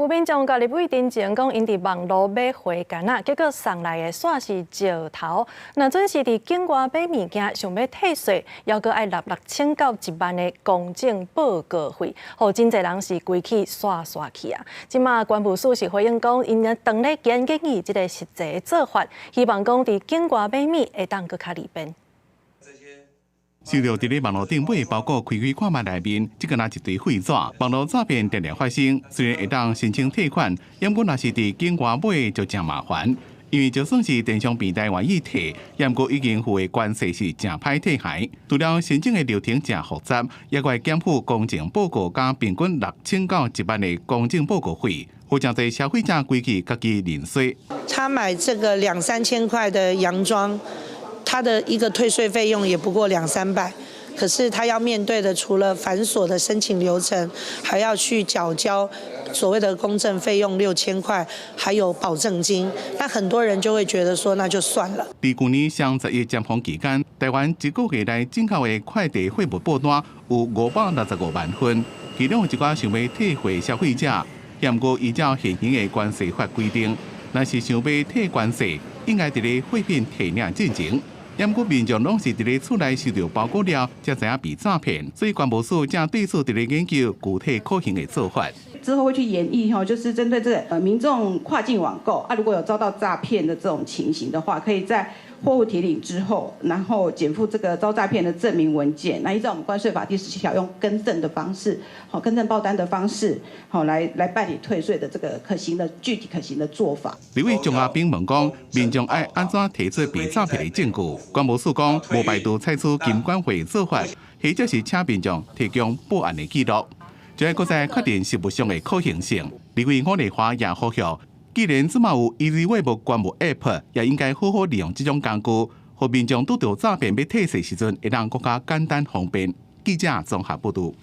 有民眾共立委陳情講，𪜶佇網路買花矸仔，結果送來的煞是石頭。若準是佇境外買物件，想欲退稅，猶閣愛納6000到1萬的公證報告費，予真濟人是規氣煞煞去啊！這馬關務署是回應講，𪜶當咧研究這個實際做法，希望講佇境外買物會當閣較利便。收著佇咧網路頂買包裹，開開看覓內面，這個若一堆廢紙。網路詐騙定定發生，雖然會當申請退款，毋過若是佇境外買就誠麻煩，因為就算是電商平台願意退，毋過已經付的關稅是誠歹退還。除了申請的流程誠複雜，猶閣愛檢附公證報告佮平均6000到1萬的公證報告費，予誠濟消費者規氣家己認衰。他買這個兩三千塊的洋裝，他的一個退稅費用也不過兩三百，可是他要面對的除了繁瑣的申請流程，還要去繳交所謂的公證費用6000塊，還有保證金。那很多人就會覺得說，那就算了。佇舊年雙十一尖峰期間，台灣一個月內進口的快遞貨物報單有565萬份，其中有一寡想欲退貨消費者，毋過依照現行的關稅法規定，若是想欲退關稅，應該佇咧貨品提領進前。毋過民眾攏是佇咧厝內收著包裹了，才知影被詐騙，所以關務署正對此佇咧研究具體可行的做法。之後會去研議吼，就是針對這個民眾跨境網購啊，如果有遭到詐騙的這種情形的話，可以在貨物提領之後，然後檢附這個遭詐騙的證明文件，那依照我們關稅法第17條，用更正的方式，好更正報單的方式，好來辦理退稅的這個可行的具體可行的做法。立委鍾阿兵問講，民眾愛按怎提出被詐騙的證據？關務署講，無排除採取金管會做法，或者是請民眾提供報案的記錄，就愛閣再確定實務上的可行性。立委伍麗華也呼籲，既然這馬有 EasyWeb 關務 App，也應該好好利用這種工具，予民眾拄著詐騙欲退稅時陣，會當閣較簡單方便。記者綜合報導。